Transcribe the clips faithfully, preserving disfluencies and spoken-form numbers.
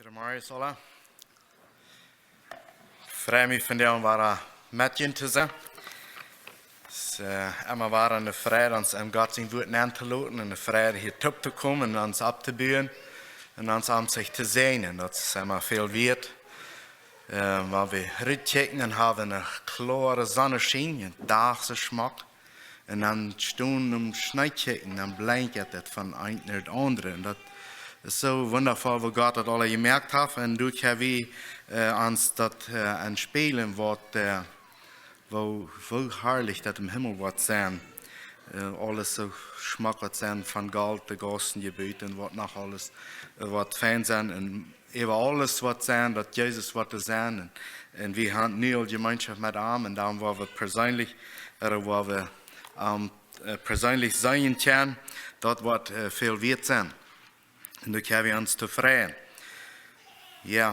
Goodemorjes aula. Frei mie vondoag wada met junt to sennen. Es emma wada eene Freid, ons en Gott sien Wuat nenn to loten, eene Freid hia toop to komen un ons opptobuen un ons om sikj to seenen. Daut es emma väl wieet. Wan wie rutkjikjen, dan hab wie eene kloare Sonneschien, een Dach soo schmock. Un dan stonen em Schnee kjikjen, dan blenkjt et von eent no daut aundre. Un daut es soo wundavoll, woo Gott daut aula jemoakt haft. Un doa kjenn wie ons daut enspieejlen, waut, woo, woo harlich daut em Himmel woat sennen. Aules soo schmock woat sennen, von Golt, de Gaussen jebut un waut noch aules woat fein sennen. Un äwa aules woat sennen, daut Jesus woat doa sennen. Un, un wie haben nu aul Jemeenschoft met am un dan woa wie perseenlich, woa wie am perseenlich seenen kjennen, daut woat väl wieet sennen. Un doa kjenn wie ons tofräd. Jo.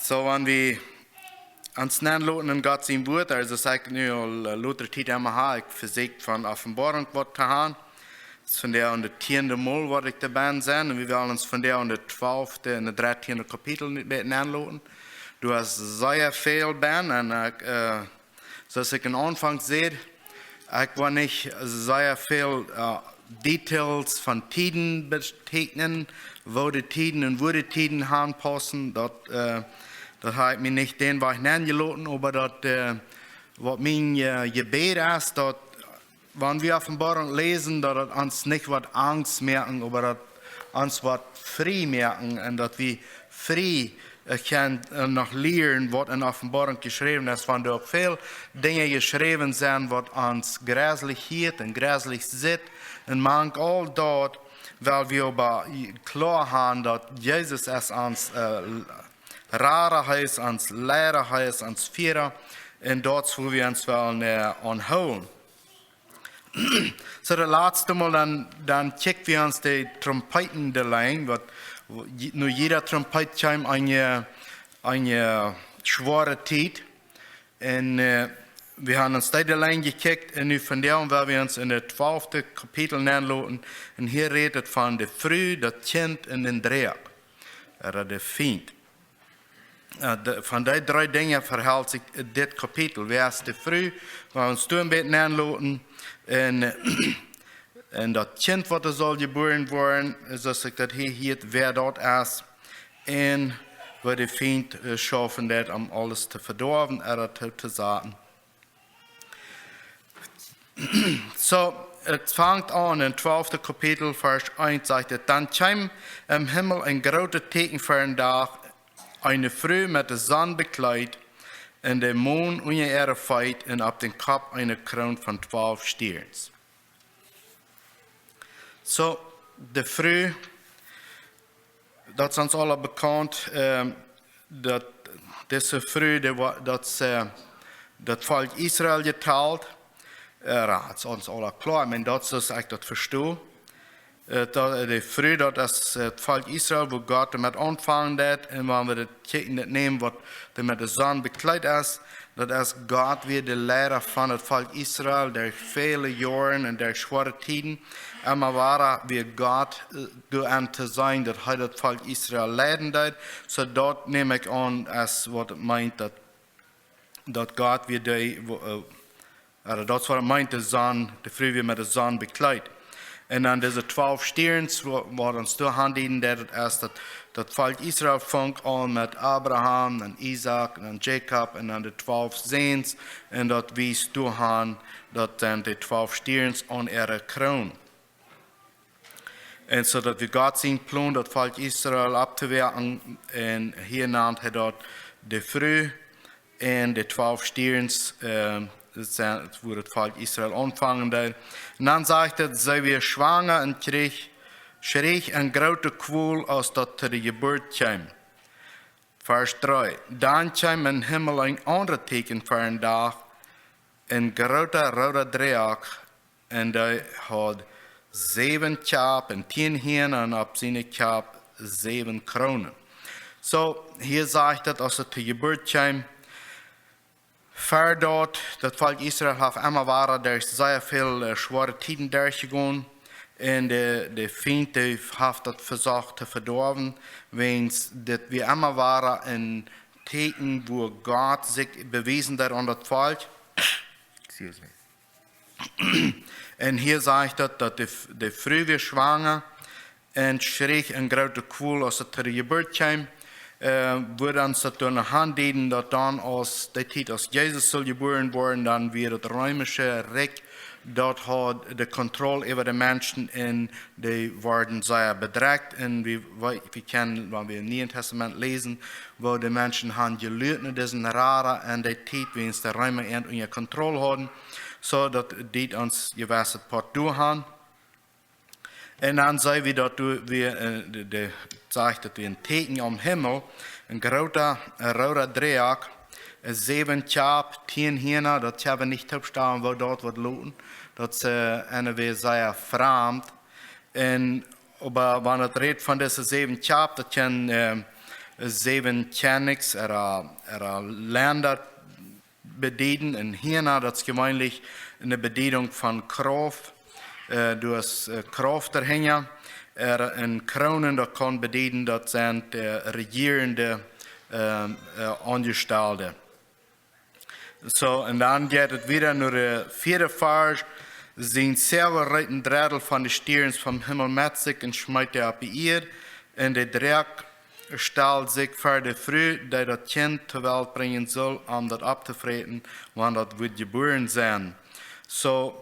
Soo, wan wie ons nenn loten en Gott sien Wuat, aulsoo, saj ekj nu aul lota Tiet emma ha, ekj vesieekj von Openboarunk waut to han. Es vondoag daut tieende Mol waut ekj doa benn sie. Un wie wellen ons vondoag daut twalfte un daut dartieende Kapitel een bät nenn loten. Doa es sea väl benn un ekj, soo aus ekj em Aunfank säd, ekj woa nich sea väl Details von Tieden betäkjnen, woo de Tieden un woo de Tieden aunpaussen, daut, daut hab ekj mie nich dän Wajch nenn jeloten, oba daut, waut mien Jebäd es, daut wan wie Openboarunk läsen, daut et ons nich woat Angst moaken, oba daut ons woat frie moaken un daut wie frie kjennen noch lieren, waut en Openboarunk jeschräwen es, wan doa uk väl Dinja jeschräwen sent, waut ons jreslich hieet un jreslich sitt. Un mank aul daut, well wie oba kloa han, daut Jesus es ons Rada, hee es ons Liera, hee es ons Fiera. Un daut es, wua wie ons wellen aunhoolen. Soo, daut latste Mol dan, dan kjikj wie ons de Trompeeten de Lenj, waut, nu jieda Trompet kjeem eene, eene schwoare Tiet. Un wie haben ons dee de Lenj jekjikjt un nu vondoag well wie ons en daut twalfte Kapitel nenn loten. Un hia rät et von de Fru, daut Kjint un dän Droak, ooda de Fient. Von dee dree Dinja vehelt sikj dit Kapitel. Wäa es de Fru, woa wie ons doa een bät nenn loten. Un, un daut Kjint, waut doa saul jebuaren woaren, soo aus ekj daut hia hieet, wäa daut es. Un woo de Fient schaufen deit, om aules to vedoawen, ooda doot to saten. Soo, et fangt aun em twalfte Kapitel, Varsch eent, sajcht et: Dan kjeem em Himmel een grootet Tieekjen ver dän Dach, eene Fru met de Sonn bekjleet, un de Mon unja äare Feet un opp dän Kopp eene Kroon von twalf Stierns. Soo, de Fru, daut es ons aula bekaunt, daut dise Fru, dee, daut see daut Volkj Israel jetalt, daut es ons aula kloa, ekj meen, daut es, ekj daut vesto. Daut, de Fru, daut es daut Volkj Israel, wua Gott doamet aunfangen deed, un wan wie daut kjikjen, daut nämen, waut doa met de Sonn bekjleet es, daut es Gott wia de Liera von daut Volkj Israel, derch väle Joaren un derch schwoare Tieden. Emma wada wia Gott doa aun to seenen, daut hee daut Volkj Israel leiden deed. Soo daut näm ekj aun, es waut et meent, daut, daut Gott wia dee, ooda daut es waut et meent, de Sonn, de Fru wia met de Sonn bekjleet. Un dan dise twalf Stierns, waut ons doa aundieden, daut es daut, daut Volkj Israel funk aun met Abraham un Isaak un dan Jakob un dan de twalf Säns. Un daut wiest doa aun, daut sent de twalf Stierns aun äare Kroon. Un soo daut wia Gott sien Plon, daut Volkj Israel opptowoaken. Un hia nant hee daut de Fru. Un de twalf Stierns, daut sent, wua daut Volkj Israel aunfangen deed. Un dan sajcht et: See wia schwanga un kjrieech, kjrieech eene groote Kwol, aus daut to de Jeburt kjeem. Varsch dree: Dan kjeem em Himmel een aundret Tieekjen ver dän Dach, een groota rooda Droak, un dee haud säwen Kjap un tieen Hiena un opp siene Kjap säwen Kroonen. Soo, hia sajcht et, aus et to de Jeburt kjeem, ver daut, daut Volkj Israel haft emma wada derch sea väl schwoare Tieden derchjegonen. Un de, de Fient, dee haft daut vesocht to vedoawen, wiels dit wia emma wada een Tieekjen, wua Gott sikj bewiesen deed aun daut Volkj. Excuse me. Un hia sajcht daut, daut de, de Fru wia schwanga un schreech een groote Kwol, aus et to de Jeburt kjeem. Äh, wua dan see doano handieden, daut dan aus de Tiet, aus Jesus sull jebuaren woaren, dan wia daut reemische Rikj, daut haud de Kontroll äwa de Menschen un dee worden sea bedrekjt. Un wie, wie, wie kjennen, wan wie em Nieen Testament läsen, woo de Menschen han jeluat no disen Rada en de Tiet, wiels de Reema an unja Kontroll hauden, soo daut dee ons jewesset Poat doa han. Un dan see wie daut doa wia, äh, de, de, sajcht daut wia een Tieekjen aum Himmel, een groota, äh, rooda Droak, äh, säwen Kjap, tieen Hiena, daut haben wie nich toopjestalt, woo daut woat loten. Daut es, äh, een wia sea framd. Un, oba wan et rät von dise säwen Kjap, daut kjennen, äh, säwen Kjennichs ooda, ooda Lenda bedieden. Een Hiena, daut es jeweenlich eene Bediedunk von Krauft, äh, doa es, äh, Krauft doahinja. Äh, een Kroon, daut kaun bedieden, daut sent, äh, rejierende, äh, äh, Aunjestalde. Soo, un dan jeit et wieda no de vieede Varsch. Sien Zäwel reet een Drettel von de Stierns vom Himmel met sikj un schmeet dee opp de Ieed. Un de Droak stald sikj ver de Fru, dee daut Kjint to Welt brinjen sull, om daut opptofräten, wan daut wudd jebuaren sennen. Soo,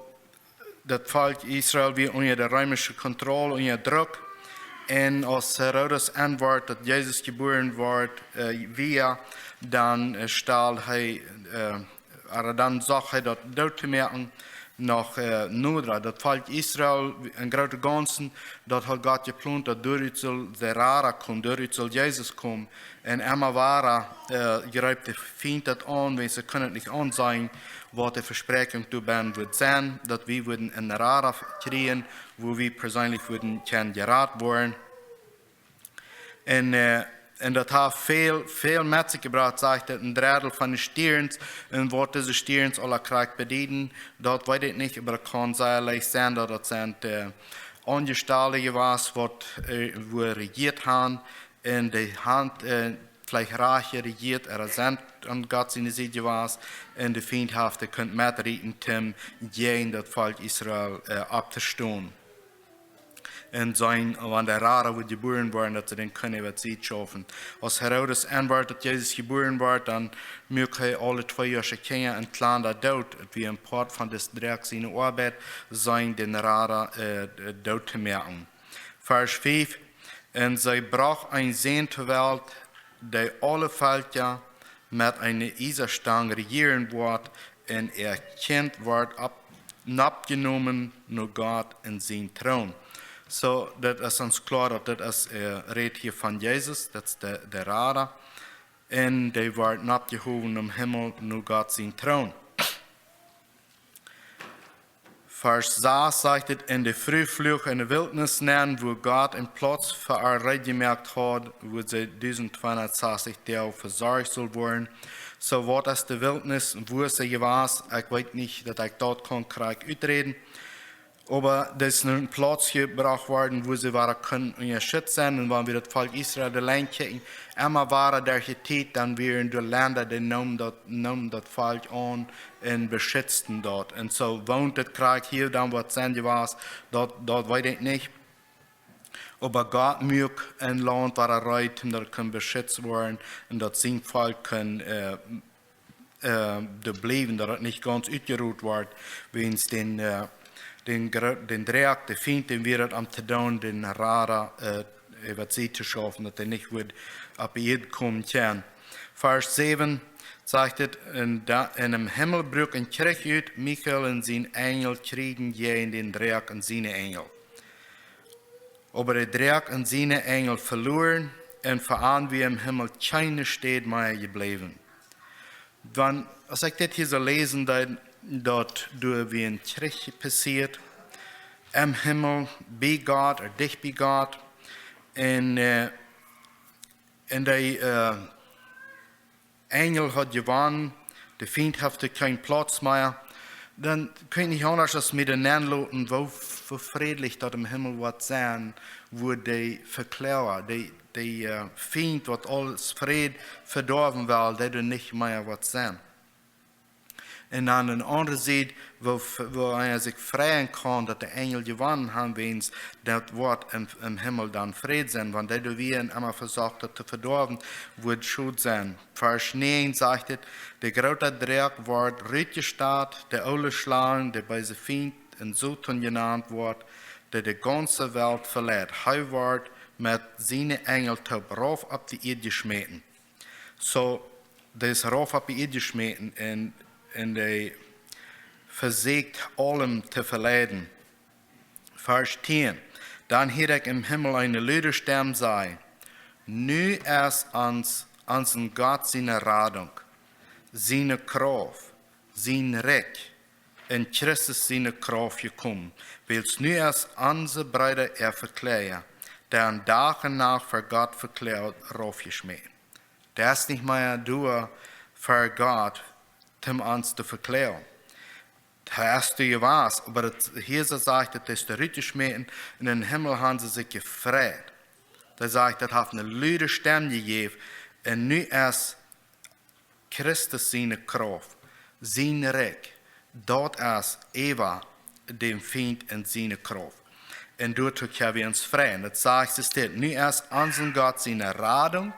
daut Volkj Israel wia unja de reemische Kontroll, unja Druck. Un aus Herodes enwort, daut Jesus jebuaren wort, äh, wia, dan, äh, stald hee, äh, ooda dan socht hee daut doot to moaken, noch, äh, noda. Daut Volkj Israel, em grooten Gaunzen, daut haud Gott jeplont, daut doaderch sull de Rada komen, doaderch sull Jesus komen. Un emma wada, äh, jreep de Fient daut aun, wiels see kunnen et nich aunseenen, waut de Vespräakjunk doabennen wudd sennen, daut wie wudden een Rada kjrieen, wua wie perseenlich wudden kjennen jerat woaren. Un, äh, un daut haft väl, väl met sikj jebrocht, sajcht et, een Drettel von de Stierns. Un waut dise Stierns aula krakjt bedieden, daut weet ekj nich, oba daut kaun sea leicht sennen, daut daut sent, äh, Aunjestalde jewast, waut, äh, wua rejieet han, un dee han, äh, veleicht rajcht jerejieet, ooda sent aun Gott siene Sied jewast, un de Fient haft dee kunt metrieten, om jäajen daut Volkj Israel, äh, opptostonen. Un seenen, wan de Rada wudd jebuaren woaren, daut see dän kunnen äwa de Sied schaufen. Aus Herodes enwort, daut Jesus jebuaren wort, dan muak hee aule twee Joa siene Kjinja un plond dee doot. Et wia een Poat von disen Droak siene Oabeit, seenen dän Rada, äh, doot to moaken. Varsch fief. Un see brocht een Sän to Welt, dee aule Velkja met eene Iesastang rejieren woat, un äa Kjint woat opp-, nopjenomen no Gott en sienen Troon. Soo, daut es ons kloa, daut daut es, äh, rät hia von Jesus, daut es de, de Rada. Un dee woat nopjehowen em Himmel no Gott sienen Troon. Varsch sas sajcht et: Un de Fru fluach en de Wiltnis nenn, wua Gott een Plauz fa äa reed jemoakt haud, wua see dusent tweehundat sastich Doag vesorcht sull woaren. Soo, waut es de Wiltnis, wua es see jewast? Ekj weet nich, daut ekj daut kaun krakjt uträden. Oba daut es een Plauz jebrocht worden, wua see wada kunnen unjaschitzt sennen. Un wan wie daut Volkj Israel auleen kjikjen, emma wada derch de Tiet, dan wieren de Lenda, dee neemen daut, neemen daut Volkj aun un beschitzten daut. Un soo woont daut krakjt hia dan, waut sennen jewast, daut, daut weet ekj nich. Oba Gott muak een Launt wada reed, daut et kunn beschizt woaren un daut sien Volkj kunn, äh, äh, doa bliewen, daut et nich gaunz utjerot woat, wiels dän, äh, dän gro-, dän Droak, de Fient, dän wia daut om to doonen, dän Rada, äh, äwa de Sied to schaufen, daut hee nich wudd opp de Ieed komen kjennen. Varsch säwen sajcht et: Un da-, un em Himmel bruak een Kjrich ut, Michael un sien Enjel kjrieejden jäajen dän Droak un siene Enjel. Oba de Droak un siene Enjel veloaren, un fa an wia em Himmel kjeene Städ mea jebläwen. Wan, aus ekj dit hia soo läsen deed, daut doa wia een Kjrich passieet, em Himmel, bie Gott, ooda dicht bie Gott, un, äh, un de, äh, Enjel haud jewonnen, de Fient haud kjeen Plauz mea, dan kaun ekj nich aundasch aus mie daut nenloten, woo f-, woo frädlich daut em Himmel woat sennen, wua de Vekloaga, de, de äh, Fient, waut aules Fräd vedoawen well, dee doa nich mea woat sennen. Un aun de aundre Sied, woo, woo eena sikj freien kaun, daut de Enjel jewonnen haben, wiels daut woat em, em Himmel dan Fräd sennen, wan dee doa wieren emma vesocht daut to vedoawen, wudd schod sennen. Varsch näajen sajcht et: De groota Droak woat rutjestat, de oole Schlang, de beese Fient, un Soton jenant woat, dee de gaunze Welt veleit. Hee woat met siene Enjel toop rauf opp de Ieed jeschmäten. Soo, dee es rauf opp de Ieed jeschmäten un, un dee vesieekjt aulem to veleiden. Varsch tieen: Dan hieed ekj em Himmel eene lude Stemm sajen: Nu es ons, onsen Gott siene Radunk, siene Krauft, sien Rikj un Christus siene Krauft jekomen, wiels nu es onse Breeda äa Vekloaga, dee an Dach un Nacht ver Gott vekloagt, raufjeschmäten. Dee es nich mea doa ver Gott, om ons to vekloagen. Hee es doa jewast, oba daut, hia soo sajcht et, daut es doa rutjeschmäten, un em Himmel haben see sikj jefreit. Daut sajcht, daut haft eene lude Stemm jejäft, un nu es Christus siene Krauft, sien Rikj, daut es äwa dän Fient un siene Krauft. Un doa kjenn wie ons freien. Daut sajcht et dit: Nu es onsen Gott siene Radunk,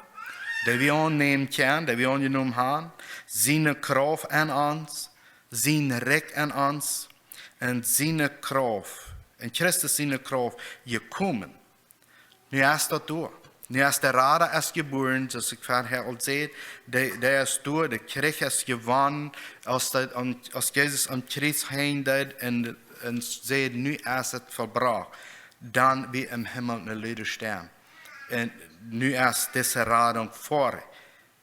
dee wie aunnämen kjennen, dee wie aunjenomen haben, siene Krauft en ons, sien Rikj en ons, un siene Krauft, un Christus siene Krauft jekomen. Nu es daut doa. Nu es de Rada es jebuaren, soo aus ekj verhäa aul säd, dee, dee es doa, de Kjrich es jewonnen, aus, daut aum, aus Jesus aum Kjriez henjd un, un säd: Nu es et vollbrocht. Dan wia em Himmel eene lude Stemm. Un nu es dise Radunk ver.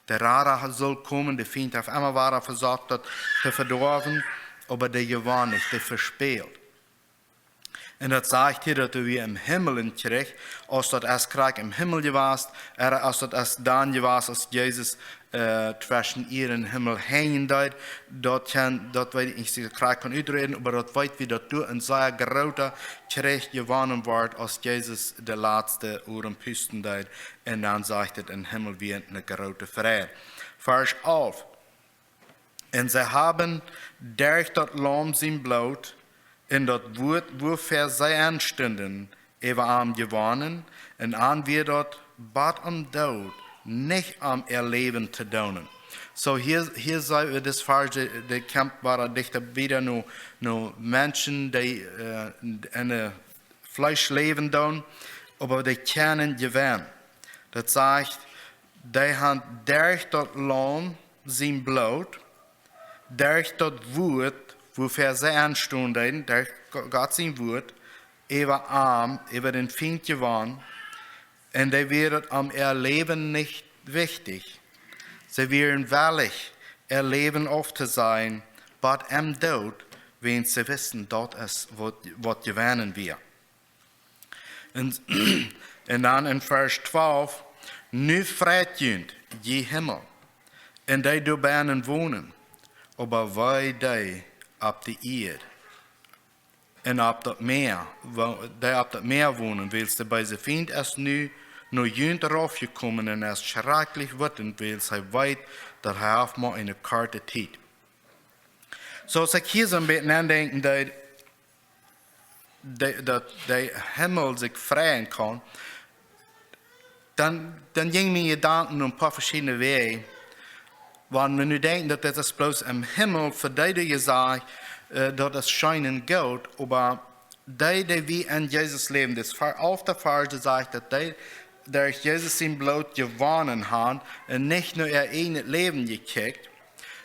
De Rada sull komen, de Fient haft emma wada vesocht daut to vedoawen, oba dee jewonn nich, dee vespäld. Un daut sajcht hia, daut doa wia em Himmel een Kjrich, aus daut es krakjt em Himmel jewast, ooda aus daut es dan jewast, aus Jesus äh, tweschen Ieed un Himmel henjen deed, daut kjenn, daut weet ekj nich, aus ekj daut krakjt kaun utdrekjen, oba daut weet wie, daut doa een sea groota Kjrich jewonnen woat, aus Jesus de latste Uaren pusten deed. Un dan sajcht et, em Himmel wia eene groote Freid. Varsch alf: Un see haben derch daut Laum sien Bloot un daut Wuat, wuafäa see enstunden, äwa am jewonnen, un an wia daut bat aum Doot nich om äa Läwen to doonen. Soo, hia, hia seen wie, dis Varsch, dee, dee kjemt wada dichta bie no, no Menschen, dee äh, en de Fleesch läwen doonen, oba dee kjennen jewennen. Daut sajcht, dee haben derch daut Laum sien Bloot, derch daut Wuat, wuafäa see enstunden, derch Go-, Gott sien Wuat, äwa am, äwa dän Fient jewonnen, un dee wia daut om äa Läwen nich wichtich. See wieren wellich, äa Läwen auftosajen, bat em Doot, wiels see wisten, daut es waut, waut jewennen wia. Un, un dan en Varsch twalf: Nu freit junt, jie Himmel, un dee doabennen wonen, oba wee dee opp de Ieed un opp daut Mäa, wo-, dee opp daut Mäa wonen, wiels de beese Fient es nu no junt raufjekomen un es schrakjlich wottend, wiels hee weet, daut hee haft mau eene korte Tiet. Soo aus ekj hia soon bät nodenkjen deed, de, daut de Himmel sikj freien kaun, dan, dan jinjen miene Jedanken opp een poa veschiedne Wäaj. Wan wie nu denkjen, daut dit es bloos em Himmel, fa dee, dee jesajcht, äh, daut es scheen un goot, oba dee, dee wie en Jesus läwen, dis Var-, alfta Varsch, dee sajcht, daut dee derch Jesus sien Bloot jewonnen haben un nich no äa eejnet Läwen jekjikjt,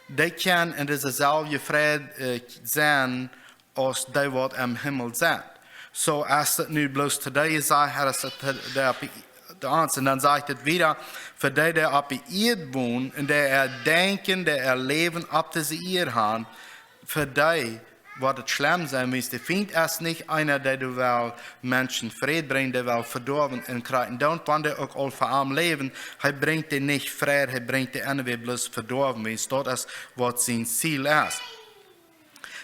dee kjennen en dise selwje Freid äh, sennen, aus dee waut em Himmel sent. Soo es et nu bloos to dee jesajcht, hee es et to dee opp de, de ons. Un dan sajcht et wieda, fa dee, dee opp de Ieed wonen un dee äa Denkjen, dee äa Läwen opp dise Ieed haben, fa dee woat et schlemm sennen, wiels de Fient es nich eena, dee doa well Menschen Fräd brinjen, dee well vedoawen un krakjt en doonen, wan dee uk aul fa am läwen, hee brinjt dee nich Freid, hee brinjt dee enne wada bloos vedoawen, wiels daut es waut sien Ziel es.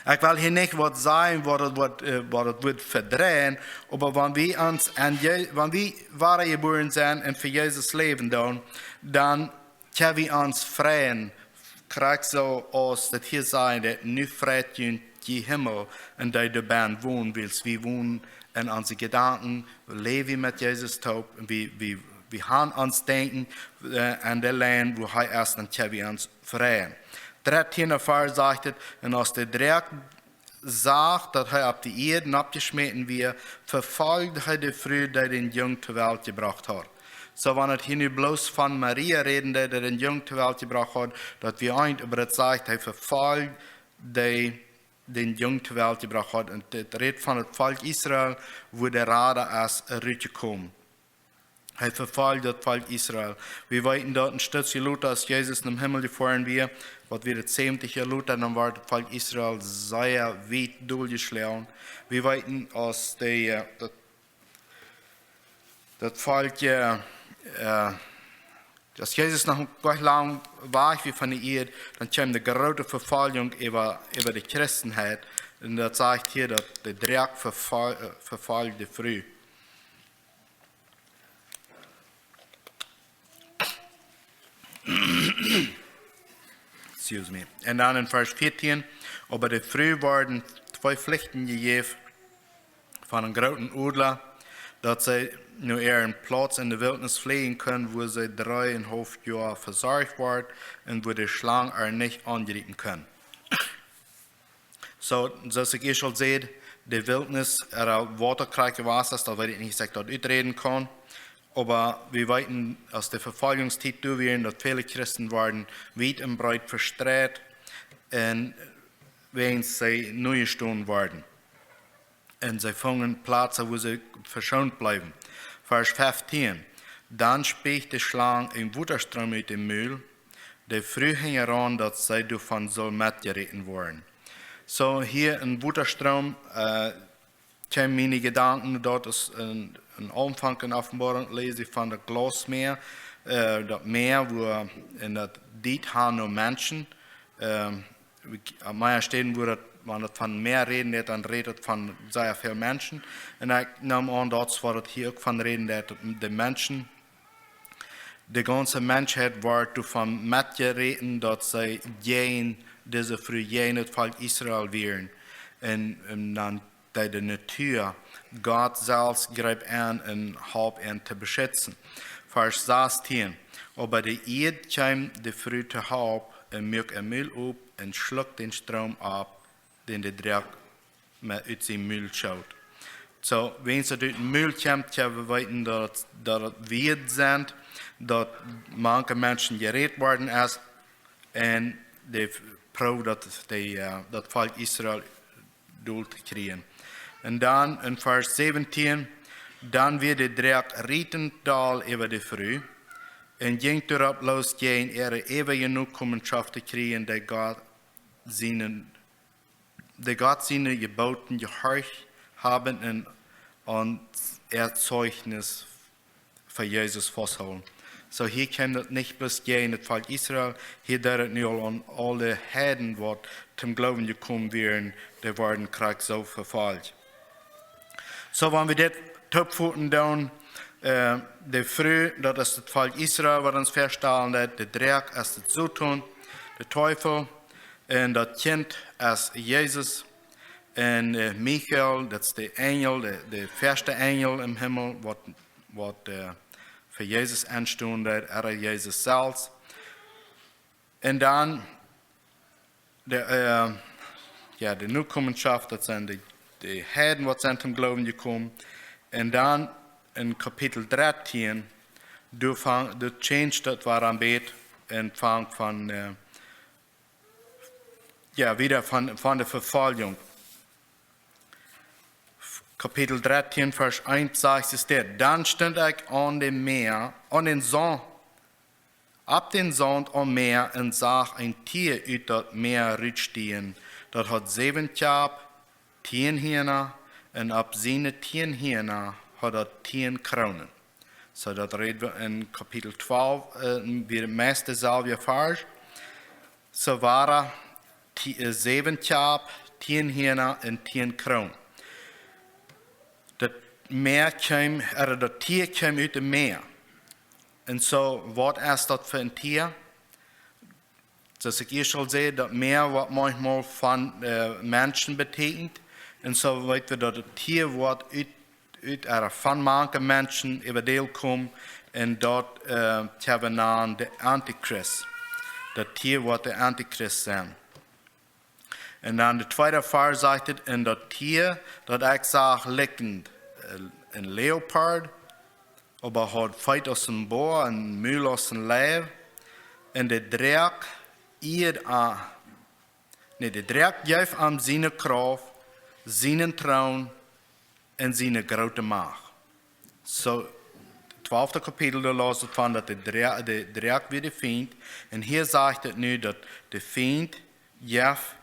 Ekj well hia nich waut sajen, waut daut woat, äh, waut daut woat vedreien, oba wan wie ons aun Je-, wan wie woare jebuaren sent un fa Jesus läwen doonen, dan kjenn wie ons freien, krakjt soo aus daut hia sajcht, daut nu freit junt jie Himmel un dee doabennen wonen, wiels wie wonen en onse Jedanken, läw wie met Jesus toop, un wie, wie, wie han ons Denkjen, äh, aun de Lien, wua hee es, dan kjenn wie ons freien. Dartieenda Varsch sajcht et: "Un aus de Droak sach, daut hee opp de Ieed noppjeschmäten wia, vefoljd hee de Fru, dee dän Jung to Welt jebrocht haud." Soo, wan et hia nu bloos von Maria räden deed, dee dän Jung to Welt jebrocht haud, daut wia eent, oba daut sajcht, hee vefoljd dee, dän Jung to Welt jebrocht haud. Un et rät von daut Volkj Israel, wua de Rada es rutjekomen. Hee vefoljd daut Volkj Israel. Wie weeten daut een Stootje lota, aus Jesus nom Himmel jefoaren wia, waut wia daut, säwentich Joa lota, dan wort daut Volkj Israel sea wiet doljeschloagen. Wie weeten, aus dee, äh, daut, daut Volkj, äh, äh, aus Jesus noch nich lang wajch wia von de Ieed, dan kjeem de groote Vefoljunk äwa, äwa de Christenheit. Un daut sajcht hia, daut de Droak vefol-, äh, vefoljd de Fru. Excuse me. Un dan en Varsch vieetieen: "Oba de Fru worden twee Flichten jejäft von eenen grooten Odla, daut see no äaren Plauz en de Wiltnis fleajen kunnen, wua see dree un haulf Joa vesorcht wort un wua de Schlang äa nich aunjriepen kunn." Soo, soo aus ekj ieescht aul säd, de Wiltnis, ea Wota krakjt jewast es, daut weet ekj nich, aus ekj daut uträden kaun. Oba wie weeten, aus de Vefoljungstiet doa wia, daut väle Christen worden wiet un breet vestreit un wäajens see nojestonen worden. Un see fungen Plazen, wua see veschoont bleewen. Varsch feftieen: "Dan spieejd de Schlang een Wotastroom ut äa Mul, de Fru hinjaraun, daut see doavon sull metjeräten woaren." Soo, hia een Wotastroom, äh, kjeem miene Jedanken, daut es een, een Aunfank en Openboarunk, läs ekj von daut Glausmäa, äh, daut Mäa, wua en daut diet han no Menschen, ähm, wie, aun mea Städen, wua daut, wan daut von Mäa räden deit, dan rät daut von sea väl Menschen. Un ekj neem aun, daut es waut daut hia uk von räden deit, daut de Menschen, de gaunze Menschheit wort doavon metjeräten, daut see jäajen dise Fru, jäajen daut Volkj Israel wieren. Un, un dan deed de Natua, Gott selfst greep aun un holp an to beschitzen. Varsch sastieen: "Oba de Ieed kjeem de Fru to Help un muak äa Mul op un schluck dän Stroom opp, dän de Droak met ut sien Mul schoot." Soo, wäajens daut ut daut Mul kjemt, kjenn wie weeten, daut, daut et Wieed sent, daut mank Menschen jerät worden es, un de Proow, daut de, äh, daut Volkj Israel dol to kjrieen. Un dan en Varsch säwentieen: "Dan wia de Droak rietend doll äwa de Fru, un jinkj doaropp loos, jäajen äare eewje Nokomenschoft to kjrieen, dee Gott siene, dee Gott siene Jeboten jehorcht haben un aun äa Zeichnis fa Jesus fausthoolen." Soo, hia kjeem daut nich bloos jäajen daut Volkj Israel, hia deed et nu aul aun aule Heiden, waut toom Gloowen jekomen wieren, dee worden krakjt soo vefolcht. Soo, wan wie dit toopvoten doonen, äh, de Fru, daut es daut Volkj Israel, waut ons väastalen deit, de Droak es daut Soton, de Teufel, un daut Kjint es Jesus, un, äh, Michael, daut es de Enjel, de, de ieeschta Enjel em Himmel, waut waut, äh, fa Jesus aunstunt, ea Jesus selfst. Un dan de, äh, jo, de Nokomenschoft, daut sent de, de Heiden, waut sent toom Gloowen jekomen. Un dan en Kapitel dartieen, doa fang, doa change daut wada een bät un fangt von, äh, jo, wada von, von de Vefoljunk. Kapitel dartieen, Varsch eent sajcht et dit: "Dan stunt ekj aun de Mäa, aun dän Saund, opp dän Saund aum Mäa, un sach een Tia ut daut Mäa rutstieen. Daut haud säwen Kjap, tieen Hiena, un opp siene tieen Hiena haud daut tieen Kroonen." Soo, daut räd wie en Kapitel twalf, äh, wia meist deeselwja Varsch. Soo wia doa ti-, äh, säwen Kjap, tieen Hiena un tieen Kroon. Daut Mäa kjeem, ooda daut Tia kjeem ut daut Mäa. Un soo, waut es daut fa een Tia? Soo aus ekj ieescht aul säd, daut Mäa woat maunchmol von, äh, Menschen beteakjent. Un soo weet wie daut daut Tia woat ut, ut ooda von mank de Menschen äwadäl komen. Un daut, äh, kjenn wie nanen de Antichrist. Daut Tia woat de Antichrist sennen. Un dan de tweede Varsch sajcht et: "Un daut Tia, daut ekj sach, likjend, äh, een Leopard, oba haud Feet aus een Boa un Mul aus een Leiw. Un de Droak, ieed a-, nä, de Droak jeef am siene Krauft, sienen Troon un siene groote Macht." Soo, twalfte Kapitel, doa läs wie von daut de Dro-, de Droak wia de Fient. Un hia sajcht et nu daut de Fient jeef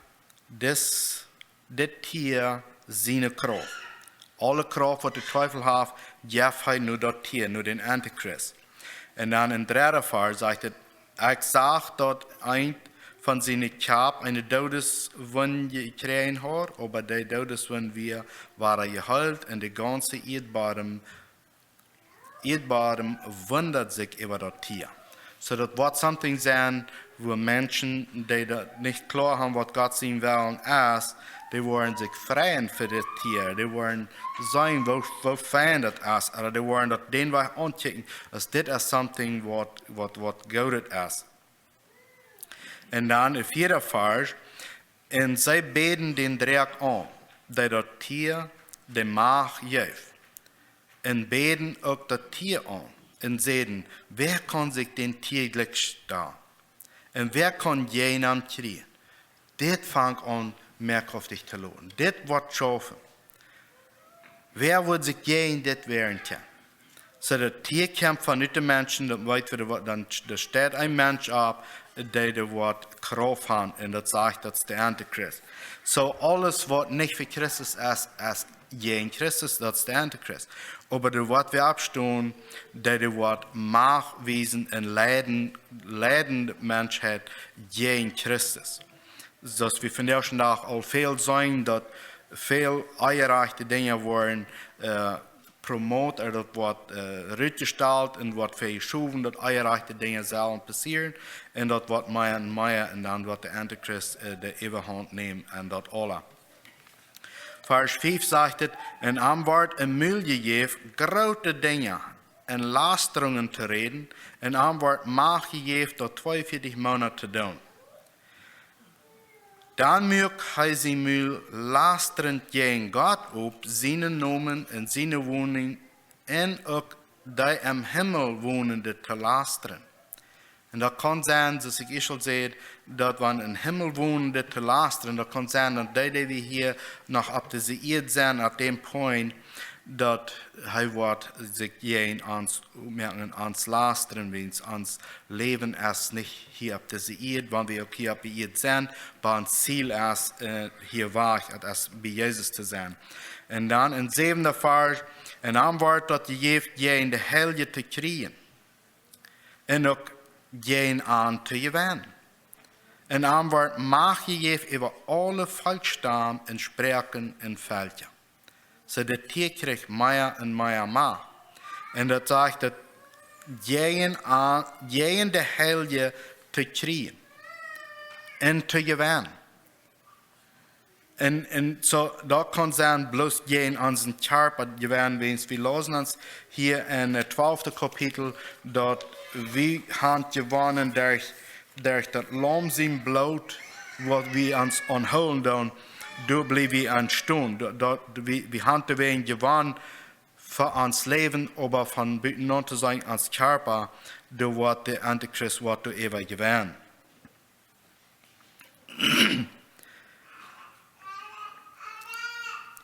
dis, dit Tia siene Krauft. Aule Krauft waut de Teufel haft, jeef hee no daut Tia, no dän Antichrist. Un dan em dredden Varsch sajcht et: "Ekj sach daut eent von siene Kjap eene Doodeswund jekjräajen haud, oba dee Doodeswund wia, wia jeheelt, un de gaunze Ieedbodem, Ieedbodem wundat sikj äwa daut Tia." Soo daut woat something sennen, wua Menschen, dee daut nich kloa haben, waut Gott sien Wellen es, dee woaren sikj freien fa dit Tia. Dee woaren seenen, woo, woo fein daut es. Ooda dee woaren daut dän Wajch aunkjikjen, aus dit es something waut, waut, waut goodet es. Un dan de vieede Varsch: "Un see bäden dän Droak aun, dee daut Tia de Macht jeef, un bäden uk daut Tia aun, un säden: Wäa kaun sikj dän Tia jlikj stalen? Un wäa kaun jäajen am kjrieen? Dit fangt aun meakjauftich to loten. Dit woat schaufen. Wäa woat sikj jäajen dit wäaren kjennen?" Soo daut Tia kjemt von ut de Menschen, daut weet wie, daut woat dan, doa steit een Mensch opp, dee, dee woat Krauft haben, un daut sajcht, daut es de Antichrist. Soo aules waut nich fa Christus es, es jäajen Christus, daut es de Antichrist. Oba doa woat wäa oppstonen, dee, dee woat Macht wiesen un leiden, leiden de Menschheit jäajen Christus. Soo aus wie vondoag dän Dach aul väl seenen, daut väl onjerajchte Dinja woaren, äh, promot, ooda daut woat, äh, rutjestalt un woat väl jeschowen, daut onjerajchte Dinja sellen passieren, un daut woat mea un mea, un dan woat de Antichrist, äh, de Äwahaunt nämen un daut aula. Varsch fief sajcht et: "Un am wort een Mul jejäft, groote Dinja un Lastrungen to räden, un am wort Macht jejäft, daut tweeunvieetich Moonat to doonen. Dan muak hee sien Mul lastrent jäajen Gott op, sienen Nomen un siene Woninj, un uk dee em Himmel Wonende to lastren." Un daut kaun sennen, soo aus ekj ieescht aul säd, daut wan em Himmel Wonende to lastren, daut kaun sennen, daut dee, dee wie hia noch opp dise Ieed sent, opp däm Punkt, daut hee woat sikj jäajen ons oppmoaken, ons lastren, wiels ons Läwen es nich hia opp dise Ieed, wan wie uk hia opp de Ieed sent, oba ons Ziel es, äh, hia wajch, daut es bie Jesus to sennen. Un dan em säwenden Varsch: "Un am wort daut jejäft, jäajen de Heilje to kjrieen, un uk jäajen an to jewennen. Un am wort Macht jejäft äwa aule Volkjstam un Sproaken un Velkja." Soo daut Tia kjrieech mea un mea Macht. Un daut sajcht daut jäajen an, jäajen de Heilje to kjrieen un to jewennen. Un, un soo, daut kaun sennen bloos jäajen onsen Kjarpa jewennen, wiels wie läsen ons hia em, äh, twalften Kapitel, daut wie haben jewonnen derch, derch daut Laum sien Bloot, waut wie ons aunhoolen doonen, doa bliew wie aun stonen. Daut, daut wie, wie haben doawäajen jewonnen fa ons Läwen, oba von buten aun to sennen, ons Kjarpa, doa woat de Antichrist woat doa äwa jewennen.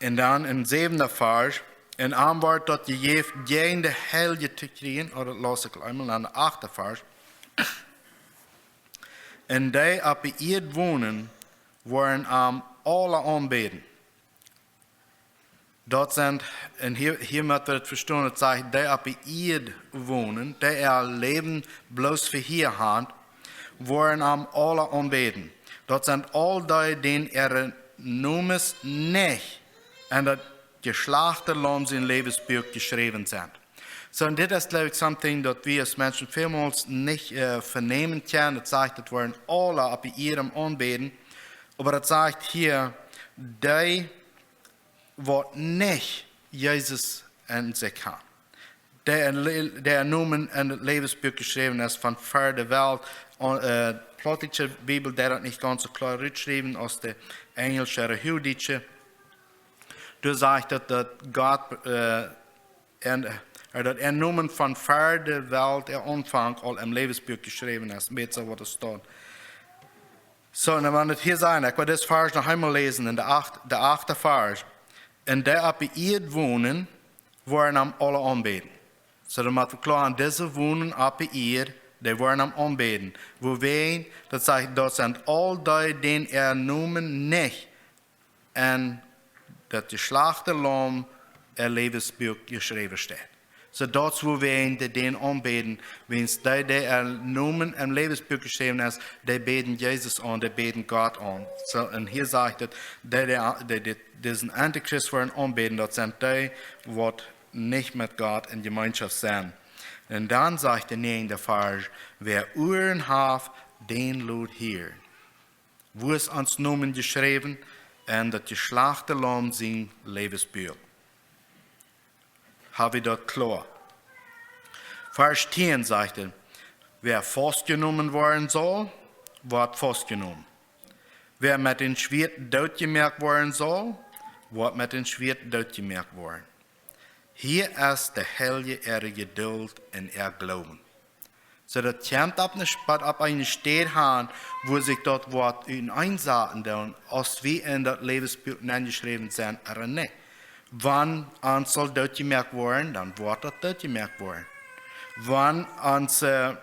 Un dan em säwenden Varsch: "Un am wort daut jejäft, jäajen de Heilje to kjrieen", ooda läs ekj eemol aun, de achte Varsch: "Un dee opp de Ieed wonen, woaren am aula aunbäden." Daut sent, un hia, hia mott wie daut vestonen, daut sajcht, dee opp de Ieed wonen, dee äa Läwen bloos fa hia haben, woaren am aula aunbäden. Daut sent aul dee, dän äare Nomes nich en daut jeschlachte Laum sien Läwensbuak jeschräwen sent. Soo, un dit es, jleew ekj, something daut wie aus Menschen välmols nich äh, venämen kjennen. Daut sajcht, daut woaren aule opp de Ieed am aunbäden. Oba daut sajcht hia, dee waut nich Jesus en sikj han. Dee äa Le-, dee äa Nomen en daut Läwensbuak jeschräwen es von ver de Welt. Un äh, plautdietsche Bibel deit daut nich gaunz soo kloa rutschriewen aus de enjelsche ooda huagdietsche. Doa sajcht daut, daut Gott äh, en, äh, daut äa Nomen von ver de Welt äa Aunfank aul em Läwensbuak jeschräwen es. Bät soo waut doa steit. Soo, un wan wie hia seenen, ekj well dit Varsch noch eemol läsen, en de acht, de achte Varsch. Un dee opp de Ieed wonen, woaren am aule aunbäden. Soo, dan mott wie kloa han, dise wonen opp de Ieed, dee woaren am aunbäden. Wuawäajen, daut sajcht, daut sent aul dee, dän äa Nomen nich en daut jeschlachte Laum äa Läwensbuak jeschräwen steit. Soo, daut es wuawäajen dee dän aunbäden, wiels dee, dee äa Nomen em Läwensbuak jeschräwen es, dee bäden Jesus aun, dee bäden Gott aun. Soo, un hia sajcht et, dee, dee, dee, dee disen Antichrist woaren aunbäden, daut sent dee, waut nich met Gott en Jemeenschoft sent. Un dan sajcht de näajende Varsch: Wäa Uaren haft, dän lot hieren. Wua es ons Nomen jeschräwen? En daut jeschlachte Laum sien Läwensbuak. Ha wie daut kloa? Varsch tieen sajcht et: Wäa faustjenomen woaren saul, woat faustjenomen. Wäa met een Schwieet dootjemoakt woaren saul, woat met een Schwieet dootjemoakt woaren. Hia es de Heilje äare Jedult un äa Gloowen. Soo, daut kjemt opp eene Sp-, opp eene Städ aun, wua sikj daut Wuat uteneen saten deit, aus wie en daut Läwensbuak nenjeschräwen sent ooda nich. Wan ons saul dootjemoakt woaren, dan woat daut dootjemoakt woaren. Wan ons äh,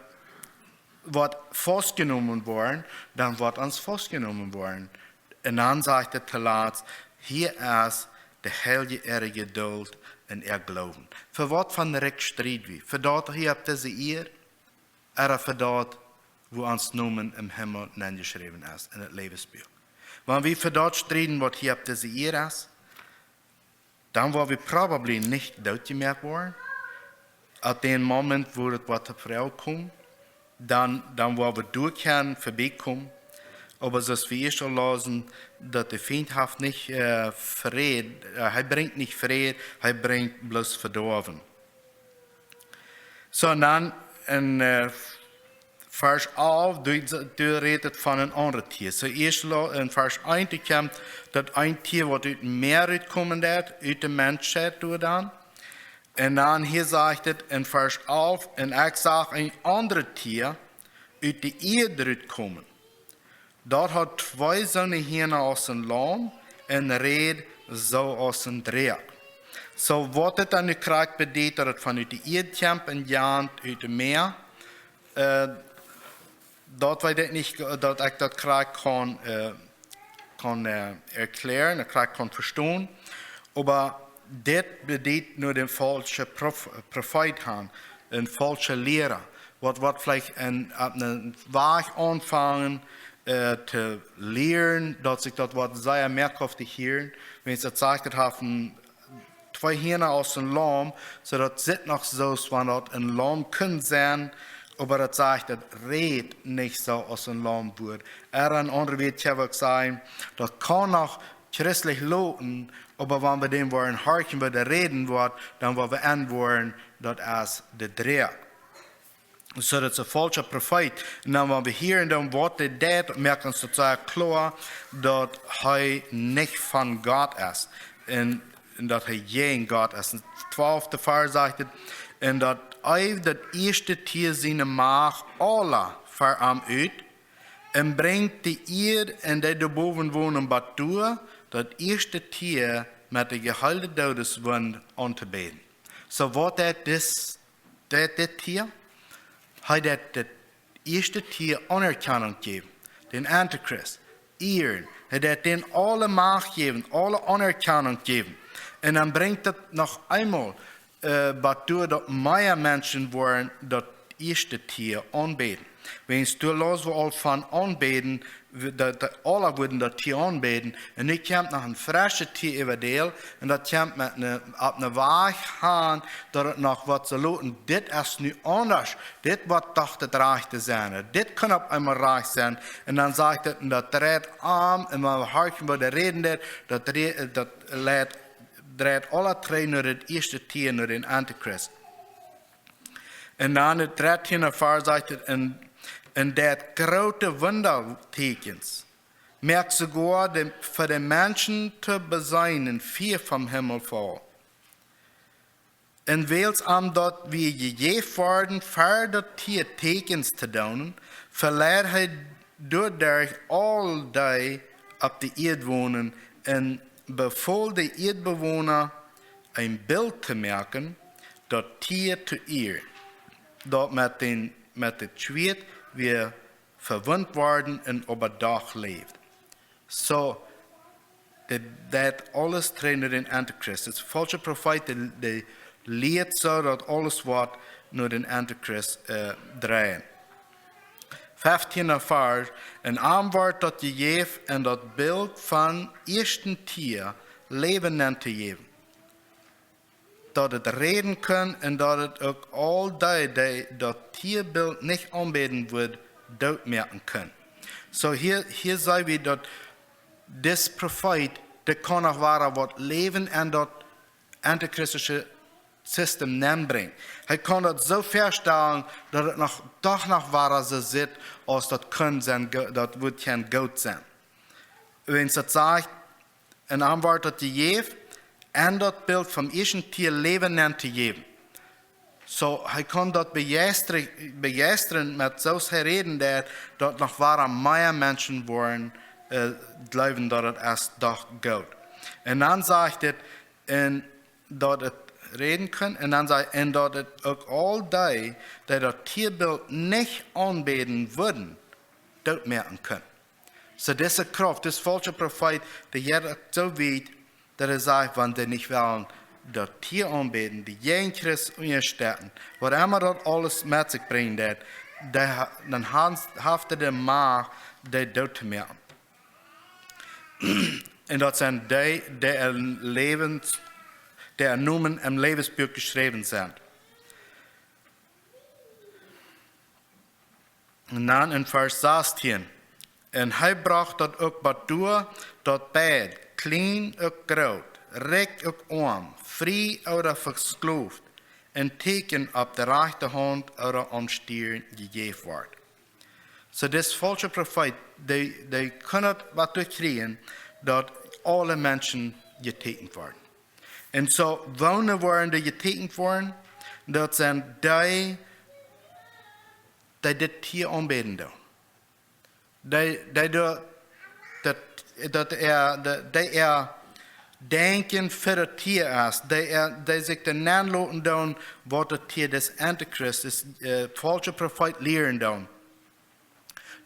woat faustjenomen woaren, dan woat ons faustjenomen woaren. Un dan sajcht et toolatst: Hia es de Heilje äare Jedult un äa Gloowen. Fa waut von Rikj stried wie? Fa daut hia opp dise Ieed, ooda fa daut, wua ons Nomen em Himmel nenjeschräwen es, en daut Läwensbuak? Wan wie fa daut strieden, waut hia opp dise Ieed es, dan woa wie probably nich dootjemoakt woaren. Opp dän Moment, wua daut Wuat to Froag kjemt, dan, dan woa wie doa kjennen verbiekomen. Oba soo aus wie ieescht aul läsen, daut de Fient haft nich äh, Fräd, äh, hee brinjt nich Fräd, hee brinjt bloos Vedoawen. Soo, un dan en äh, Varsch alf, doa, doa rät et von een aundret Tia. Soo, ieescht lo-, en Varsch eent, doa kjemt daut een Tia, waut ut daut Mäa rutkomen deed, ut de Menschheit doa dan. Un dan hia sajcht et en Varsch alf: Un ekj sach een aundret Tia ut de Ieed rutkomen. Daut haud twee soone Hiena aus een Laum un räd soo aus een Droak. Soo, waut dit dan nu krakjt bediet, daut et von ut de Ieed kjemt un jant ut daut Mäa, äh, daut weet ekj nich, daut ekj daut krakjt kaun, äh, kaun äh, erkjläaren, krakjt kaun vestonen. Oba dit bediet nu dän faulschen Prof-, Profeet han, een faulscha Liera, waut, waut veleicht een, opp een Wajch aunfangen äh, to lieren, daut sikj daut Wuat sea moakt to hieren. Wiels et sajcht, et haft een, twee Hiena aus een Laum, soo daut sitt noch soo aus wan daut een Laum kunn sennen, oba daut sajcht, et räd nich soo aus een Laum wudd. Ooda en aundre Wieed kaun ekj uk sajen, daut kaun noch christlich loten, oba wan wie dän woaren horchen, woo dee räden woat, dan woa wie enwoaren, daut es de Droak. Soo daut es een faulscha Profeet. Un dan, wan wie hieren dan, waut dee deit, moakt ons daut sea kloa, daut hee nich von Gott es. Un, un daut hee jäajen Gott es. En twalfte Varsch sajcht et: Un daut eeft daut ieeschte Tia siene Macht aula ver am ut, un brinjt de Ieed un dee doa bowen wonen bat doa, daut ieeschte Tia met de jeheelde Doodeswund auntobäden. Soo, waut deit dis, deit dit Tia? Hee deit daut ieeschte Tia Aunerkjanunk jäwen, dän Antichrist, ieren. Hee deit dän aule Macht jäwen, aule Aunerkjanunk jäwen. Un dan brinjt daut noch eemol äh, bat doa daut mea Menschen woaren daut ieeschte Tia aunbäden. Wäajens doa laus wie aul von aunbäden, daut, daut aule wudden daut Tia aunbäden. Un nu kjemt noch een freschet Tia äwa däl. Un daut kjemt met ne, opp ne Wajch han, daut et noch waut saul loten. Dit es nu aundasch. Dit woat doch daut rajchte sennen. Dit kaun opp eemol rajcht sennen. Un dan sajcht et, un daut dreit om, un wan wie horchen, woo dee räden deit, daut, dre- daut leit, dreit aule trigj no daut ieeschte Tia, no dän Antichrist. Un dan daut dartieende Varsch sajcht et, un, un deit groote Wundateakjens, moakt soogoa de, fa de Menschen to beseenen, Fia vom Himmel foll. Un wiels am daut wia jejäft worden, ver daut Tia Teakjens to doonen, veleid hee doaderch aul dee opp de Ieed wonen un befool de Ieedbewona een Bilt to moaken, daut Tia to ieren, daut met dän, met daut Schwieet wia vewundt worden un oba doch läft. Soo, dit, daut aules trigj no dän Antichrist. Daut es faulsche Profeet, dee, dee lieet soo daut aules woat no dän Antichrist, äh, dreien. Fieftiende Varsch, un am wort daut jejäft, un daut Bilt vom ieeschten Tia Läwen nentojäwen, daut et räden kunn un daut et uk aul dee, dee daut Tiabilt nich aunbäden wudden, doot moaken kunn. Soo hia, hia seenen wie daut dis Profeet, dee kaun noch wada waut Läwen en daut antichristische System nenbrinjen. Hee kaun daut soo vestalen, daut et noch, doch noch wada soo sitt, aus daut kunn sennen, go- daut wudd kjennen goot sennen. Wäajens daut sajcht, un am wort daut jejäft, un daut Bilt vom ieeschten Tia Läwen nentojäwen. Soo, hee kaun daut bejeistren, bejeistren met soo aus hee räden deed, daut noch wada mea Menschen woaren, äh, jleewen daut et es doch goot. Un dan sajcht et, un daut et räden kunn, un dan sajcht, un daut et uk aul dee, dee daut Tiabilt nich aunbäden wudden, doot moaken kunn. Soo dise Krauft, dis faulsche Profeet, dee jeit uk soo wiet, daut hee sajcht, wan dee nich wellen daut Tia aunbäden, dee jäajen Christus unjastetten, waut emma daut aules met sikj brinjen deit, dee ha- dan han- haft hee de Macht, dee doot to moaken. Un daut sent dee, dee en Läwens-, dee en Nomen em Läwensbuak jeschräwen sent. Un dan en Varsch sastieen. Un hee brocht daut uk bat doa, daut beid, kjlien uk groot, rikj uk oam, frie ooda vesklooft, een Teakjen opp de rajchte Haunt ooda aum Stieren jejäft wort. Soo dis faulsche Profeet, dee, dee kunn daut waut doa kjrieen, daut aule Menschen jeteakjent worden. Un soo, woone woaren dee jeteakjent worden? Daut sent dee, dee dit Tia aunbäden doonen. Dee, dee doa, daut, daut äa, dee, dee äa Denkjen fa daut Tia es, dee äa, dee sikj doa nenloten doonen, waut daut Tia, dis Antichrist, dis, äh, faulsche Profeet lieren doonen.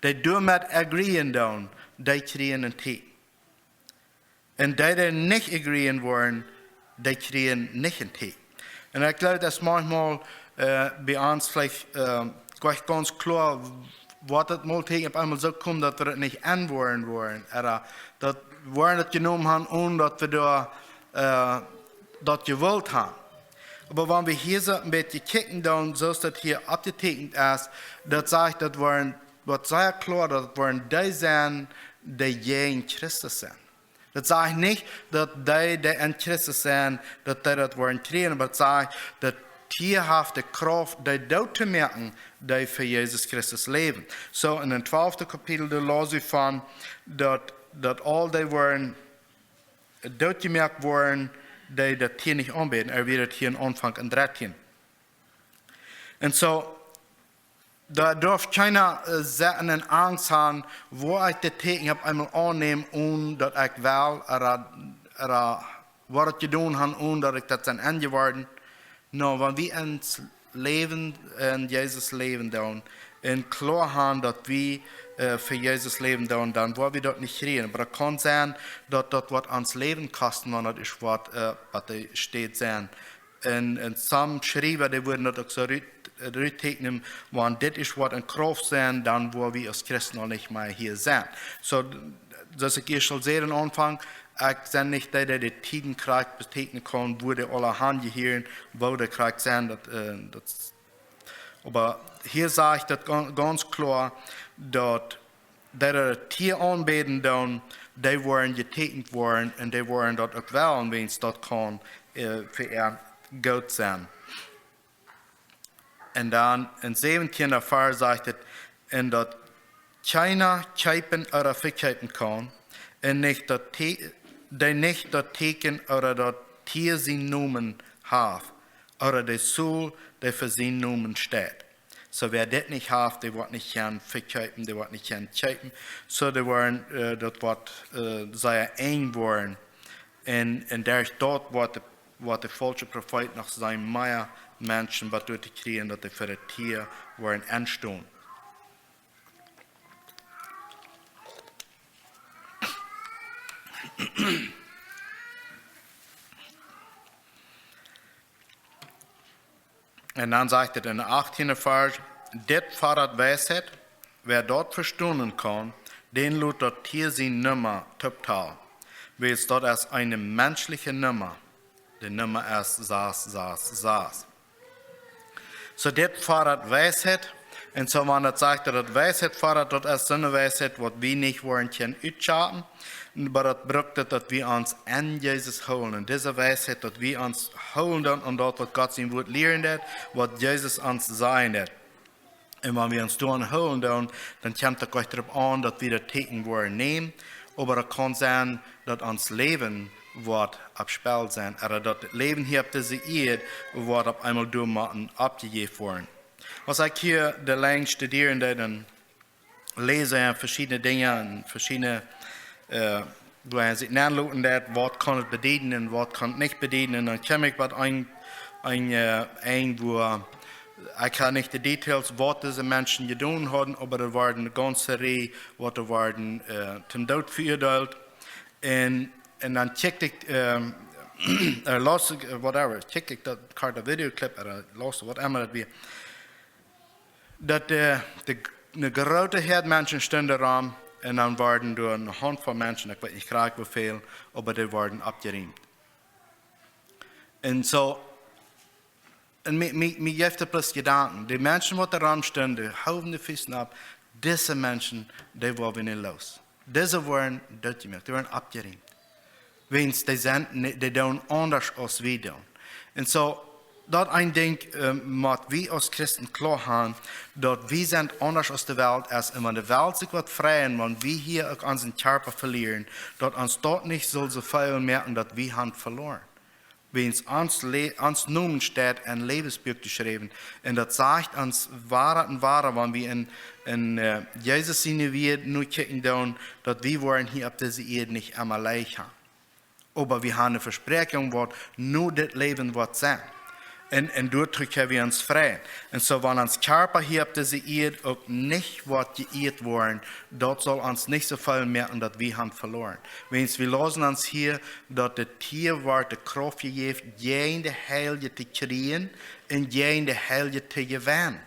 Dee doamet agreeen doonen, dee kjrieen een Teakjen. Un dee, dee nich agreeen woaren, dee kjrieen nich een Teakjen. Un ekj jleew, daut es maunchmol, äh, bie ons veleicht, äh, nich gaunz kloa, waut daut mol Teakjen opp eemol soo kjemt, daut wie daut nich enwoaren woaren. Ooda daut wie daut jenomen han, onen daut wie doa, äh, daut jewult han. Oba wan wie hia soo een bät kjikjen doonen, soo aus daut hia oppjeteakjent es, daut sajcht, daut woaren, woat sea kloa, daut woaren dee sennen, dee jäajen Christus sent. Daut sajcht nich, daut dee, dee en Christus sent, daut dee daut woaren kjrieen, oba daut sajcht, daut Tia haft de Krauft, dee doot to moaken, dee fa Jesus Christus läwen. Soo en daut twalfte Kapitel, doa laus wie von, daut, daut aul dee woaren doot jemoakt woaren, dee daut Tia nich aunbäden. Hee wia daut hia en Aunfank en dartieen. Un soo, doa darf kjeena, äh, sitten un Angst han, woo ekj dit Teakjen opp eemol aunnäm, onen daut ekj well, ooda, ooda waut ekj jedonen ha, onen daut ekj daut sie enjeworden. Nä, wan wie ons Läwen en Jesus läwen doonen, un kloa han daut wie, äh, fa Jesus läwen doonen, dan woa wie daut nich kjrieen. Oba daut kaun sennen, daut daut woat ons Läwen kosten, wan daut es waut, äh, waut doa steit sennen. Un, un sommje Schriewa, dee wudden daut uk soo rut, ruttekjnen, wan dit es waut en Krauft sent, dan woa wie aus Christen aul nich mea hia sennen. Soo, soo aus ekj ieescht aul säd aum Aunfank, ekj sie nich dee, dee de Tieden krakjt betekjnen kaun, wua dee aula han jehieren, woo dee krakjt sent, daut, äh, daut, oba hia sajcht daut gaun-, gaunz kloa, daut dee daut Tia aunbäden doonen, dee woaren jetekjent woaren un dee woaren daut uk wellen, wiels daut kaun, äh, fa an goot sennen. Un dan em säwentieenden Varsch sajcht et, un daut kjeena kjeepen ooda vekjeepen kaun, un nich daut Te-, dee nich daut Tieekjen ooda daut Tia sienen Nomen haft, ooda de Seel, dee fa sienen Nomen steit. Soo, wäa dit nich haft, dee woat nich kjennen vekjeepen, dee woat nich kjennen kjeepen. Soo, dee woaren, äh, daut woat, äh, sea enj woaren. Un, un derch daut woat de, woat de faulsche Profeet noch sennen mea Menschen waut doa to kjrieen, daut dee fa daut Tia woaren enstonen. Un dan sajcht et em achttienden Varsch, dit fodat Weisheit, wäa daut vestonen kaun, dän lot daut Tia siene Numma tooptalen, wiels daut es eene menschliche Numma. De Numma es sas, sas, sas. Soo, dit fodat Weisheit. Un soo, wan daut sajcht, daut daut Weisheit fodat, daut es soone Weisheit, waut wie nich woaren kjennen utschapen. Oba daut brukt et, daut wie ons aun Jesus hoolen. Un dise Weisheit, daut wie ons hoolen doonen aun daut, waut Gott sien Wort lieren deit, waut Jesus ons sajen deit. Un wan wie ons doaraun hoolen doonen, dan kjemt et nich doaropp aun, daut wie daut Tieekjen woaren nämen, oba daut kaun sennen, daut ons Läwen woat opp Spell sennen, ooda daut daut Läwen hia opp dise Ieed woat opp eemol doa motten oppjejäft woaren. Aus ekj hia de Lien studieren deed, dan läs ekj veschiedne Dinja un veschiedne, äh, wua eena sikj nenloten deit, waut kaun et bedieden un waut kaun et nich bedieden. Un dan kjeem ekj bie een, een, äh, een, wua, ekj hab nich de Details, waut dise Menschen jedonen hauden, oba doa wieren eene gaunze Rieej, waut doa wieren, äh, toom Doot veuadeelt. Un, un dan check ekj, ähm, äh, las ekj, äh, whatever, check ekj daut, krakjt de Videoclip, ooda las, whatever daut wia. Daut de, de, eene groote Häad Menschen stunden rom un dan worden doa eene Hauntvoll Menschen, ekj weet nich krakjt woo väl, oba dee worden oppjerieemt. Un soo, un mie, mie, mie jeef daut bloos Jedanken. De Menschen waut doa rom stunden, dee hoowen de Fiessen opp, dise Menschen, dee woaren wie nich los. Dise woaren dootjemoakt, dee woaren oppjerieemt. Wiels dee sent ni-, dee doonen aundasch aus wie doonen. Un soo, daut een Dinkj, äh, mott wie aus Christen kloa haben, daut wie sent aundasch aus de Welt es. Un wan de Welt sikj woat freien, wan wie hia uk onsen Kjarpa velieren, daut ons daut nich saul soo väl moaken, daut wie haben veloaren. Wiels ons Le-, ons Nomen steit em Läwensbuak jeschräwen. Un daut sajcht ons wada un wada, wan wie en, en, äh, Jesus siene Wieed nu kjikjen doonen, daut wie woaren hia opp dise Ieed nich emma leicht haben. Oba wie haben eene Vespräakjunk, waut nu dit Läwen woat sennen. Un, un doaderch kjenn wie ons freien. Un soo, wan ons Kjarpa hia opp dise Ieed uk nich woat jeieet woaren, daut saul ons nich soo väl moaken, daut wie haben veloaren. Wiels wie läsen ons hia, daut daut Tia woat de Krauft jejäft, jäajen de Heilje to kjrieen un jäajen de Heilje to jewennen.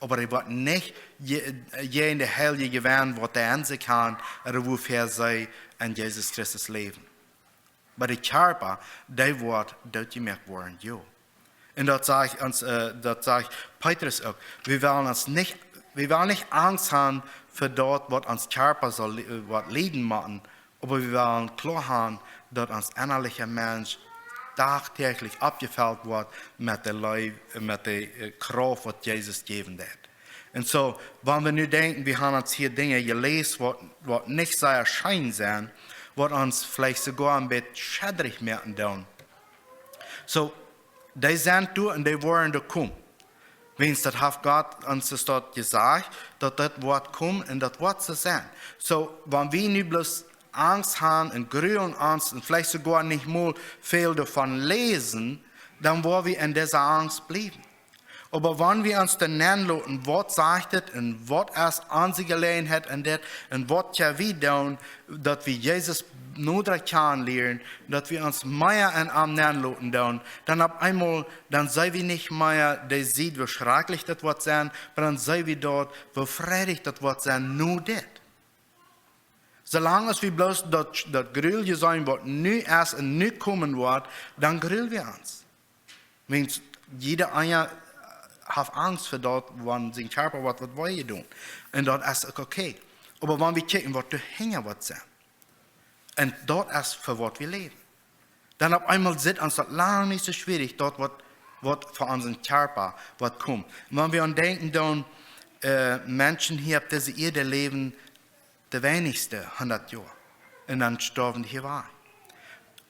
Oba dee woat nich je-, jäajen de Heilje jewennen, waut dee aun sikj haben, ooda wuafäa see aun Jesus Christus läwen. Oba de Kjarpa, dee woat dootjemoakt woaren, jo. Un daut sajcht ons, äh, daut sajcht Petrus uk. Wie wellen ons nich, wie wellen nich Angst haben fa daut, waut ons Kjarpa saul li-, woat lieden motten, oba wie wellen kloa haben, daut ons ennaliche Mensch dagtäglich oppjefelt woat met de Leew, met de, äh, Krauft, waut Jesus jäwen deit. Un soo, wan wie nu denkjen, wie haben ons hia Dinja jeläst, waut, waut nich sea scheen sent, waut ons veleicht soogoa een bät schiedrich moaken doonen. Soo, dee sent doa un dee woaren doa komen. Wiels daut haft Gott ons daut jesajcht, daut daut woat komen un daut woat soo sennen. Soo, wan wie nu bloos Angst haben un grulen ons un veleicht soogoa nich mol väl doavon läsen, dan woa wie en dise Angst bliewen. Oba wan wie ons dan nenloten, waut sajcht et un waut es onse Jeläajenheit en dit un waut kjenn wie doonen, daut wie Jesus noda kjanen lieren, daut wie ons mea en am nenloten doonen, dan opp eemol, dan sent wie nich mea de Sied, woo schrakjlich daut woat sennen, oba dan sent wie doa, woo freilich daut woat sennen, nu dit. Soo lang aus wie bloos daut, daut Grul seenen, waut nu es un nu komen woat, dan grul wie ons. Wiels jieda eena haft Angst fa daut, wan sien Kjarpa woat, woat wee doonen. Un daut es uk okay. Oba wan wie kjikjen, waut doa hinja woat sennen. Un daut es fa waut wie läwen. Dan opp eemol sitt ons daut lang nich soo schwierich, daut waut, waut fa onsen Kjarpa woat komen. Un wan wie aun denkjen, dan, äh, Menschen hia opp dise Ieed läwen de weinichste hundat Joa. Un dan stoawen dee hia wajch.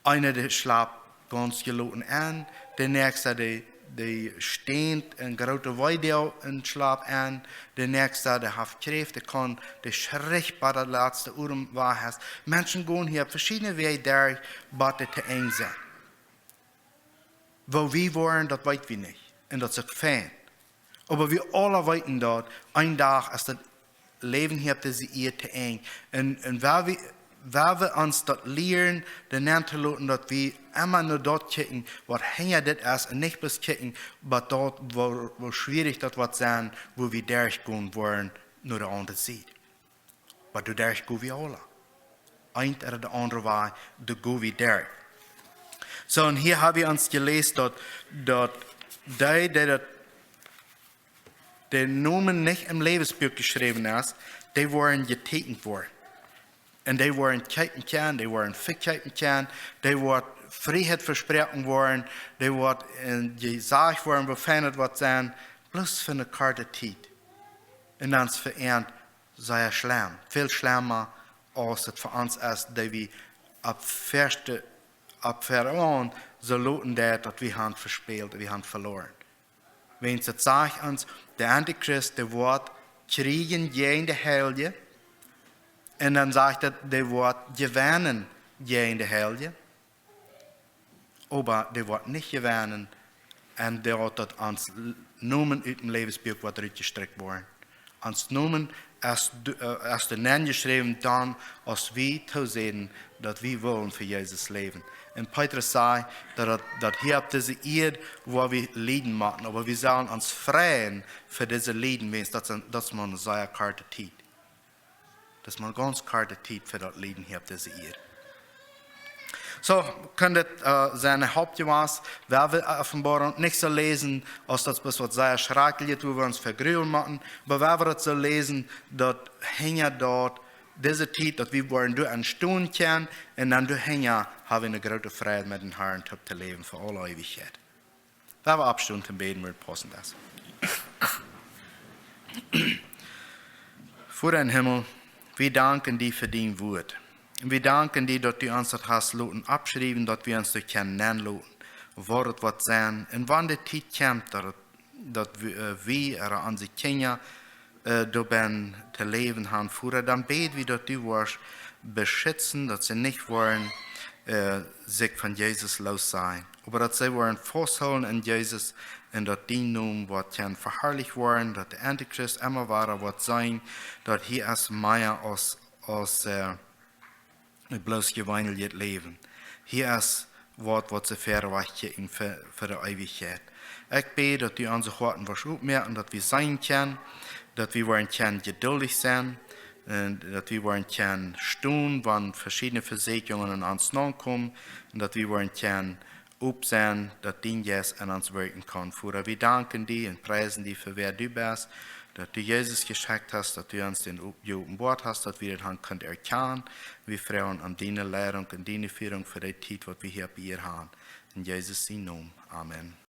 Eena, dee schlapt gaunz jeloten en, de näakjsta, dee, dee stient en groote Weedoag un schlapt en, de näakjsta, dee haft Kjräft, dee kaun, dee schricht bat daut latste Odem wajch es. Menschen gonen hia opp veschiedne Wäaj derch, bat dee to Enj sent. Woo wie woaren, daut weet wie nich. Un daut es uk fein. Oba wie aula weeten daut, een Dach es daut Läwen hia opp dise Ieed to Enj. Un, un wan wie, wan wie ons daut lieren, dan nenn to loten, daut wie emma no daut kjikjen, waut hinja dit es, un nich bloos kjikjen, oba daut, woo, woo schwierich daut woat sennen, woo wie derchgonen woaren, no de aundre Sied. Oba doa derch go wie aula. Eent ooda de aundre Wajch, doa go wie derch. Soo, un hia hab wie ons jeläst, daut, daut dee, dee daut, de Nomen nich em Läwensbuak jeschräwen es, dee woaren jeteekjent woaren. Un dee woaren kjeepen kjennen, dee woaren vekjeepen kjennen, dee woat Frieheit vesproaken woaren, dee woat, äh, jesajcht woaren, woo fein et woat sennen, bloos fa eene korte Tiet. Un dan es fa an sea schlemm, väl schlemma, aus et fa ons es, dee wie opp ieeschte, opp väaraun soo loten, daut, daut wie han vespält, wie han veloaren. Wiels et sajcht ons, de Antichrist, dee woat kjrieejen jäajen de Heilje. Un dan sajcht et, dee woat jewennen jäajen de Heilje. Oba dee woat nich jewennen. Un dee woat daut ons L-, Nomen ut däm Läwensbuak woat rutjestrikjt woaren. Ons Nomen es d-, äh, es doa nenjeschräwen dan, aus wie toosäden, daut wie wellen fa Jesus läwen. Un Petrus säd, daut, daut, daut hia opp dise Ieed, wua wie lieden motten, oba wie sellen ons freien fa dise Lieden, wiels daut es, daut es mau eene sea korte Tiet. Daut es mau eene gaunz korte Tiet fa daut Lieden hia opp dise Ieed. Soo, kaun dit, äh, sennen een Haupt jewast, wan wie, äh, Openboarunk nich soo läsen, aus daut bloos waut sea schrakjlichet, wua wie ons fa grulen motten, oba wan wie daut soo läsen, daut hinja daut, dise Tiet, daut wie woaren doa enstonen kjennen, un dan doa hinja ha wie eene groote Freid met dän Harn toop to läwen fa aule Eewichkjeit. Wan wie oppstonen toom bäden, wua et paussent es. Voda em Himmel, wie danken die fa dien Wort. Un wie danken die, daut du ons daut hast loten oppschriewen, daut wie ons doa kjennen nenloten, waut et woat sennen. Un wan de Tiet kjemt, daut et, daut wie, äh, wie ooda onse Kjinja, äh, doabennen to läwen han, Voda, dan bäd wie, daut du woascht beschitzen, daut see nich woaren, äh, sikj von Jesus loossajen. Oba daut see woaren fausthoolen aun Jesus un daut dien Nomen woat kjennen veharlicht woaren, daut de Antichrist emma wada woat seenen, daut hee es mea aus, aus, äh, bloos jeweeneljet Läwen. Hee es waut, waut see verwoat fa, fa de Eewichkjeit. Ekj bäd, daut du onse Hoaten woascht opmoaken, daut wie seenen kjennen, daut wie woaren kjennen jeduldich sennen, un daut wie woaren kjennen stonen, wan veschiedne Vesieekjungen aun ons nokomen, un daut wie woaren kjennen opp sennen, daut dien Jeist enn ons wirkjen kaun. Voda, wie danken die un priesen die fa wäa du best, daut du Jesus jeschekjt hast, daut du ons dän op-, jeopenboat hast, daut wie daut han kunt erkjanen. Wie froagen om diene Leidunk un diene Führung fa dee Tiet, waut wie hia opp Ieed han. En Jesus sien Nomen. Amen.